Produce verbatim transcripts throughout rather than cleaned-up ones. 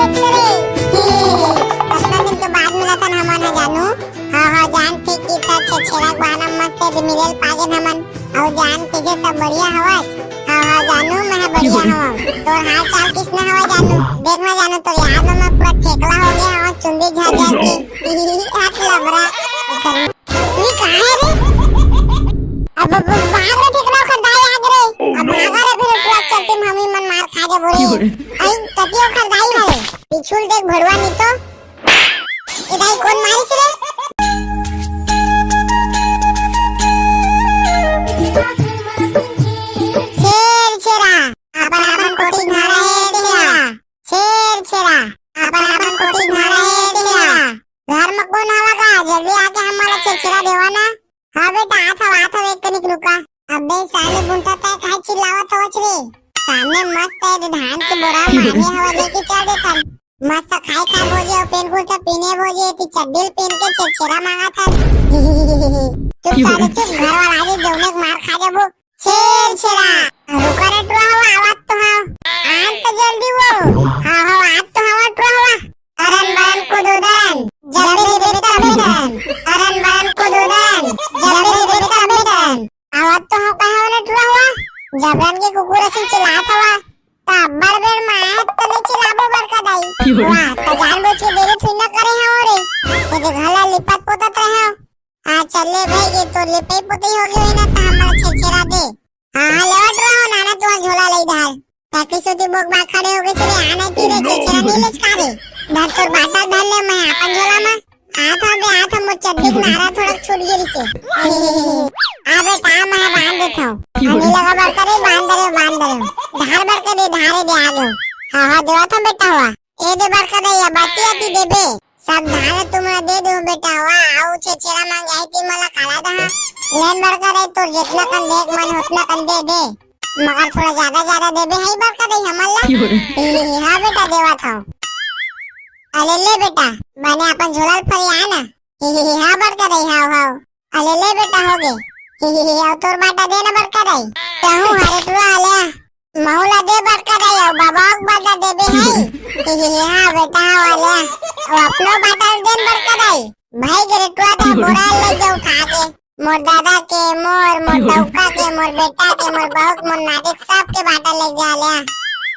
अरे, अतना दिन के बाद मिलत हन हमन ह जानू। हाँ, हाँ, जान ठीक कि त छेरछेरा के बहाना मस्त हे, मिले ल पागेन हमन। अउ जान, कइसे सब बढ़िया हवस? हाँ, हाँ, जानू, मैं ह बढ़िया हवं। तोर हाल चाल किसने हवय जानू? देख ना जानू, तोर याद म मैं पूरा ठेकला हो गया हवं, चुंदी झर झर के। हट लबरा। ये कहाँ है रे? अब, अब, अब भाग रे, ठेकला ओखर दाई आगे रे। अब भागा रे, फिर ओकरा चलते मम्मी मन मार खा जाबो रे। आई, कति ओखर दाई हरे। पिछुल देख भड़वा नी तो। ए दाई, कोन मारिस रे? छेरछेरा, अपन अपन कोठी घर हे तेरा। छेरछेरा, अपन अपन कोठी घर हे तेरा। घर म कोन हवा का? जल्दी आके हमन ला छेरछेरा देवा ना। हाँ बेटा, आत हव, आत हव, एक कनिक रुका। अबे साले बुंटा, तैं काहे चिल्लावत हवच रे? सामने मस्त हे धान के बोरा मारे हवा, लेके चल देथन। मस्त खाए खाए भोजे अउ पेन कुर्ता पीने भोजे, ती चड्डी ल पहन के छेरछेरा मांगत हन। चुप साले चुप, घर वाला आगे जौने के मार खा जाबो। छेरछेरा, रुका रे टुरा हवा, आवत तो हव। आन तो जल्दी वो। हाँ, हाँ, आवत तो हव टुरा हवा। अरन बरन कुदुदरन, जबरी बेटा बेटन। अरन बरन कुदुदरन, जबरी बेटा बेटन। आवत तो हव, कहाँ वाला टुरा हवा? जबरन के कुकुर असन चिल्लात हवा। त अब्बड़ बेर मायत तो नहीं चिल्लाबो बड़का दाई। वाह, त जानबूझ के देरी थोड़ी ना करे हव रे। ये तो घर ला लिपत पोतत रहे हव। हाँ, चल ले भाई, ये तो लिपई पोतई हो गई ना, त हमला छेरछेरा दे। हाँ, हाँ, लेवत रहो, नाना तुँहर झोला लई धार। ताकि सोती बोक बा खड़े हो गए चले, आना ती रे, छेरछेरा नहीं लेच का रे। धर तोर बाटा धर ले, मैं अपन झोला में। आत हव बे, आत हव, मोर चड्डी के नारा थोड़ा छूट गे रिसे। आ बेटा, मैं बांध देत हव। हमी लगा बड़का दाई, बांध दे रे, बांध दे रे। धार बड़का दाई, धारे दे आ गयो। हाँ, हाँ, देवत हव बेटा हवा। ए दे बड़का दाई, या बाती आती देबे। सब धान तुमन दे दो बेटा, वाह, आऊ छेरछेरा मांगे आई ती मोला काला दहा। ले बड़का दाई, तोर जितना कन देख मन उतना कन दे दे, मगर थोड़ा ज्यादा ज्यादा देबे है बड़का दाई हमन ला। ही, ही, ही, हाँ बेटा, देवत हव। अले ले बेटा, बने अपन झोला ल फरिया ना। ही, ही, ही, हाँ बड़का दाई, हाव, हाव। अले ले बेटा, हो गे। ही, ही, ही, अउ तोर बाटा दे ना बड़का दाई। तहूँ हरे टुरा हले। महू ला दे बड़का दाई, अउ बाबा के बाटा देबे है। ही, ही, ही, हाँ बेटा, हाँ वाले। अउ अपनो बाटा ल दे न बड़का दाई। भाई गे रे टुरा, तो बोरा ले जाऊ खा के। मोर दादा के, मोर, मोर डौका के, मोर बेटा के, मोर बहू के, मोर नाती के, सबके बाटा ले जा ले।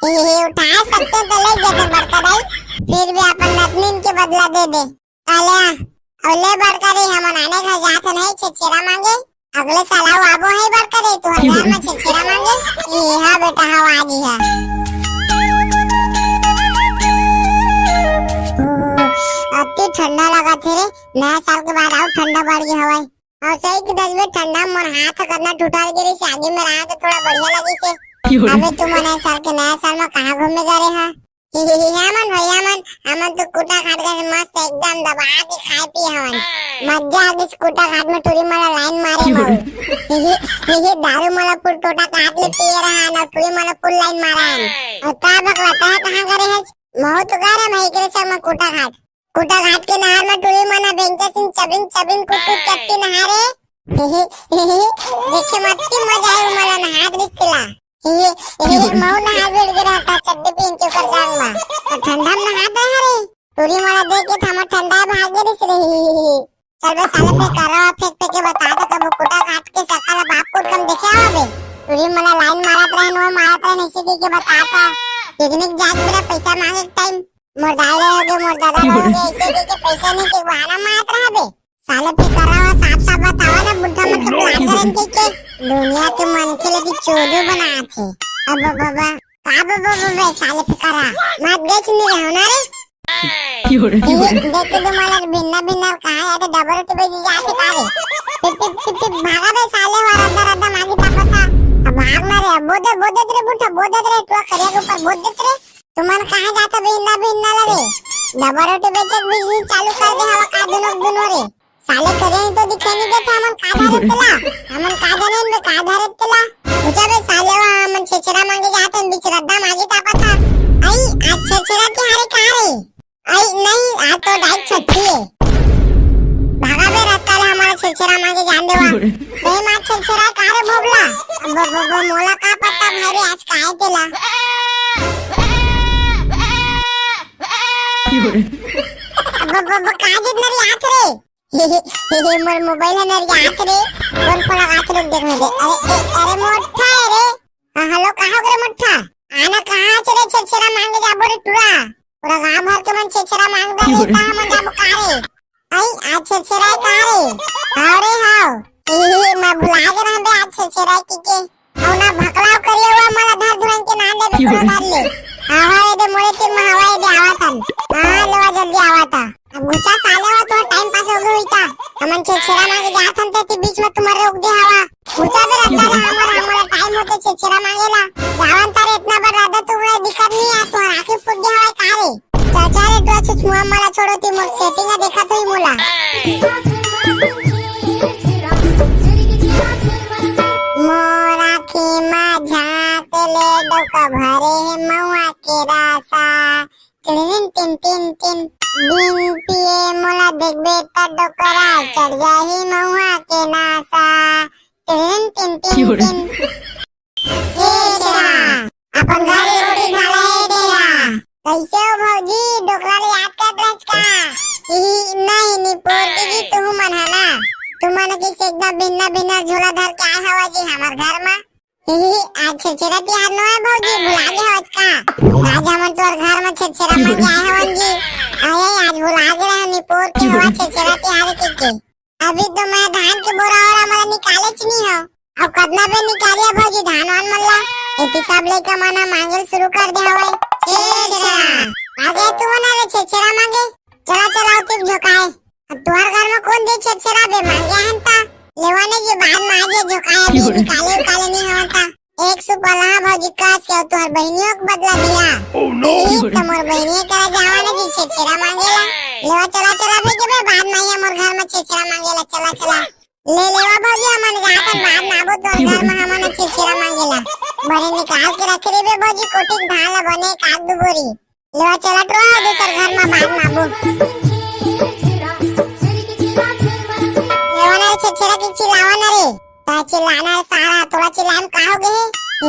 ही, ही, उठा सकते तो ले जाते बड़का दाई। फिर भी अपन नतनीन के बदला दे दे। आल्या, अउ ले बड़का दाई, हमन आने घर जात हन है छेरछेरा मांगे। अगले साल अउ आबो है बड़का दाई, तुँहर घर में छेरछेरा मांगे। ई हा बेटा, हव आज ही हा। अति ठंडा लगत हे रे, नया साल के बाद अउ ठंडा बढ़ गया हवय। अउ सही के दस बजे ठंडा मोर हाथ ह कतना ठुठर गे रहिस, आगी में रहा तो थोड़ा बढ़िया लगिस हे। अबे तुमन ए साल के नया साल में कहाँ घूमे गे रहे हा? ही, ही, ही, हमन भैया मन, हमन तो कुटा खाट के मस्त एकदम दबा के खाए पिए हवन। मजा आ गइस कुटा खाट में टूरी मन ला लाइन मारे मऊ। ही, ही, ही, ही, दारू मन ला फुल टोटा खाट ले पिए रहा ना, टूरी मन ला फुल लाइन मारा हन। अउ का बकवाता है, कहाँ करे है? मऊ तो गा रहे भाई के संग में कुटा खाट। कुटा खाट के नहर में टूरी मन बेंचा सिंह चबिन चबिन कुट कुट चट्टी नहारे। ही, ही, ही, ही, देखे मत की मजा आए उमला नहात रिस तिला। ये, ये, ये मऊ नहा भिड़ गे रहता, चड्डी पहन के ओकर जांग मा। तो ठंडा में नहात रहे रे। टूरी मोला देख के थमा ठंडा भाग गे रिस रे। चल बे साले, पे करा फेंक फेंक के बता तो कबो कुटा खाट के सकल बाप पुरखा ल देखे आवा बे। टूरी मोला लाइन मारत रहे, नो मारत रहे, ऐसे कह के बता था। पिकनिक जात मेरा पैसा मांगे के टाइम मोर दाई रहोगे, मोर दादा रहोगे, ऐसे कह के पैसा नहीं के बहाना मारत रहा बे। साले फिकर रहा, साफ साफ बतावा ना, बुढ़ा मन के प्लान करन के, के दुनिया के मनखे ल की चोदू बनात हे। अब बाबा, का बाबा, बाबा, साले फिकर रहा, मत बेच नहीं रहो ना रे। क्यों रे? ये देख के तुम्हारा भिन्ना भिन्ना कहाँ है, तो डबल रोटी बेची जाती का रे? टिप, टिप, टिप, टिप, भागा बे साले, वाला रद्दा रद्दा मांगी तापा था। अब भाग ना रे, अब बोदे, बोदे रे बुढ़ा, बोदे रे, तू करिया के ऊपर बोदे रे। तुमन कहाँ जाता भिन्ना भिन्ना ला रे? डबल रोटी बेचे के बिजनेस चालू कर दे हवा का दुनो दुनो रे? साले करे नहीं तो दिखे नहीं देते, हमन का धारे तेला? हमन का जाने इनमें का धारे तेला? बुझा बे साले, वा हमन छेरछेरा मांगे जाते हैं, बीच रद्दा मांगे तापा था। आई, आज छेरछेरा तिहार है का रे? आई, नहीं, आज तो डाइट छुट्टी है। भागा बे रास्ता ले, हमारा छेरछेरा मांगे जान देवा। सही माँ छेरछेरा का रे भोगला? अब वो, वो, वो मोला का पता भाई रे, आज का है तेला? अब, अब, अब, का जितना रियात रे? मोर मोबाइल ह नरियात रे। कौन फोन लगात रे, देख में दे। अरे, ए, अरे मोठा है रे। हाँ, हेलो, कहाँ हो रे मोठा? आना कहाँ चले छेरछेरा मांगे जाबो रे टुरा? पूरा गांव भर के मन छेरछेरा मांग दे रे, कहाँ मन जाबो का रे? आई, आज छेरछेरा है का रे? हाव रे, हाव। ए, मैं भुला गे रहूं बे आज छेरछेरा है कि के। अउ ना भकलाव करिया हुआ मला धर धुरन के नाम ले बेकरा धर ले। हवा ये दे मोरे तीर में हवा ये दे आवा थन। हाँ, लेवा जल्दी आवा था। अब घुसा साले हो तो टाइम पास हो गई था। हमन छेरछेरा मांगे जात हन ते बीच में तुम्हारे रोक दे हवा। घुसा दे रखा रे हमर, हमर टाइम होते छेरछेरा मांगेला। जावन तारे इतना बड़ राधा तुम्हारे दिक्कत नहीं है, तुम्हारा आंखें फूट गया हवा का रे? चाचा रे, तू अच्छे छुआ मला छोड़ो ती मोर सेटिंग देखा तो ही मोला। मोर आँखी मा झाँक ले डौका भरे हे मउआ के रासा। टिन टिन टिन टिन। बिन पिए मोला देखबे त डोकरा चढ़ जाही मउआ के नासा। टिन टिन टिन टिन। ए छेरा, अपन घर ले रोटी खा ले ए डेरा। कैसे हो भौजी, डोकरा ले याद करत रहच का? ई नहीं, निपोर दीदी, तुहू मन है ना, तुमन के से एकदम बिन्ना बिन्ना झोला धर के आए हवा जी हमर घर में। ही, आज छेरछेरा तिहार नो है भौजी, भुला गे हवच का? आज हमन तोर घर में छेरछेरा मांगे आए हवन जी। अरे, आज भुला गे रहन निपोर के हवा छेरछेरा तिहार के के। अभी तो मैं धान के बोरा ओरा मला निकालेच नहीं हो। अब कतना बे निकालिया भौजी धान वान मन ला? एती सब लइका मन ह मांगेल शुरू कर दे हवय। छेरछेरा। आ गए तू ना रे छेरछेरा मांगे। चला, चला, उतिम झोंकाए। अब तुहर घर में कौन दे छेरछेरा बे मांगे हन ता? लेवा ने जी बाद में आज ये झोंकाए अभी निकाले उकाले नहीं हवन ता। एक सुपला भौजी कस के तुहर बहिनियों के बदला दिया। Oh no! ई त मोर बहिनिये करा जावा ने जी छेरछेरा मांगेला। लेवा चला चला बे के बे बाद में ये मोर घर में छेरछेरा मांगेला चला चला। ले लेवा भौजी हमन जात हन बाद में आबो तोर घर में हमन छेरछेरा मांगेला। बने निकाल के रखे रे बे भौजी कोठी के धान ला बने एक आध दू बोरी। लेवा चलत रहो दूसर घर में बाद में आबो। लेवा ना रे छेरछेरा के चिल्लावा ना रे। ता चिल्लाना रे सारा, तोला चिल्लाम का हो गे? तू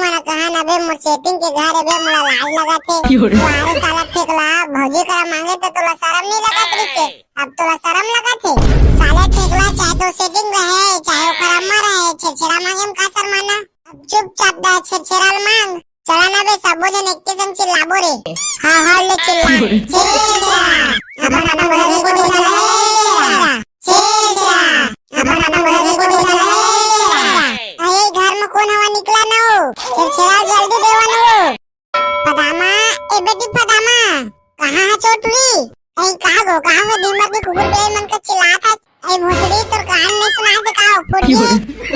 मन कहा ना बे मोर सेटिंग के घर बे मोला लाज लगत हे। क्यों रे? वाह रे साला ठेकला, भौजी करा मांगे तो तोला शरम नहीं लगत रिसे। अब तोला शरम लगत हे। साले ठेकला चाहे तो सेटिंग रहे, चाहे ओकर अम्मा रहे, छेरछेरा मांगे में का शर्माना? अब चुपचाप दा छेरछेरा ल मांग। चला ना बे, सबो झन एके संग चिल्लाबो रे। हाँ, हाँ, ले चिल्ला। छेरछेरा। अपन अपन घर में कोठी खा ले। छेरछेरा। अपन अपन घर में कोठी खा ले। अरे, घर में कौन हवा निकला ना हो? छेरछेरा जल्दी देवा ना हो। पदामा, ए बेटी पदामा। कहाँ है चोटुरी? ए, कहाँ गो, कहाँ गो, दिन भर के कुकुर बिलाई मन का चिल्लात है। ए भोसड़ी, तोर कान नहीं सुनात हे का? फूट गे।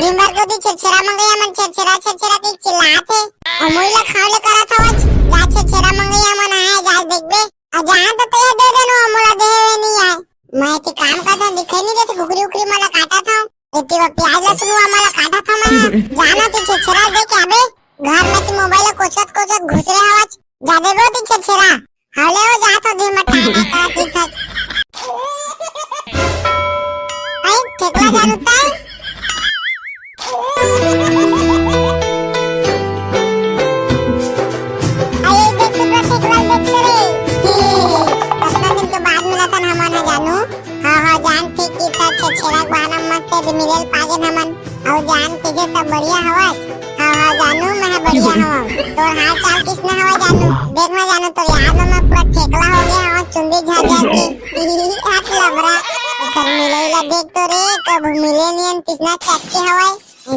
दिन भर के दी छेरछेरा मंगैया मन छेरछेरा छेरछेरा के चिल्लात हे। अउ मोई ला खाव ले करत हवच। जा छेरछेरा मंगैया मन आए, जा देखबे। आ जा तो ते दे देनो, मोला देहे नहीं आए। मैं ते काम करता दिखाई नहीं देते, कुकरी उकरी मला काटा था। एती वो प्याज लहसुन हुआ मला काटा था मैं। जाना ते छेरछेरा दे के आबे। घर में ते मोबाइल कोचत कोचत घुस रहे हवच। जा देबो ते छेरछेरा। हले हो जा तो दिन में टाइम का ठीक है। आई ठेकला जानता है? आई देख तो ठेकला देख तो रे। कितना दिन के बाद मिला था ना हमारा जानू। हाँ, हाँ, जान ठीक की था, छेरछेरा के बहाना मस्त है, मिलेल पागे हमन। अउ जान, कइसे सब बढ़िया हवस? हाँ, हाँ, जानू, मैं बढ़िया हवं। तोर हाल चाल किसने हवा जानू? देख ना जानू, तोर याद में मैं पूरा ठेकला हो गया हवं, चुंदी झड़ झड़ के। हट लबरा, एकर मिलई ला देख तो रे, कब मिले नियन किसना चटके हवय।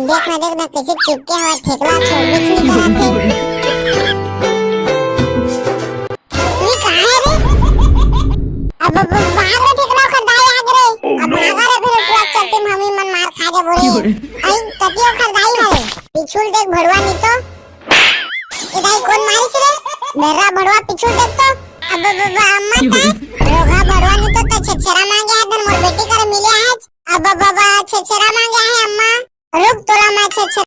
देख ना, देख ना, कइसे चिपके हवय ठेकला, छोड़ बीच नहीं करत हे। ये कहाँ है रे? अब, अब, अब भाग रे ठेकला, ओकर दाई आगे रे। अब भागा रे, फिर ओकरा चलते मम्मी मन मार खा जाबो रे। आई, कतियो ओकर दाई है रे। पिछुल देख भड़वा नहीं तो। ए दाई, कौन मारिस रे? मेरा भड़वा पिछुल देख तो। अब, अब, अब, अम्मा ता। रोगा भड़वा नहीं तो, तो छेरछेरा मांगे है, धन मोर बेटी कर मिले आज। अब, अब, अब, छेरछेरा मांगे है अम्मा। रुक, तोला मैं छेरछेरा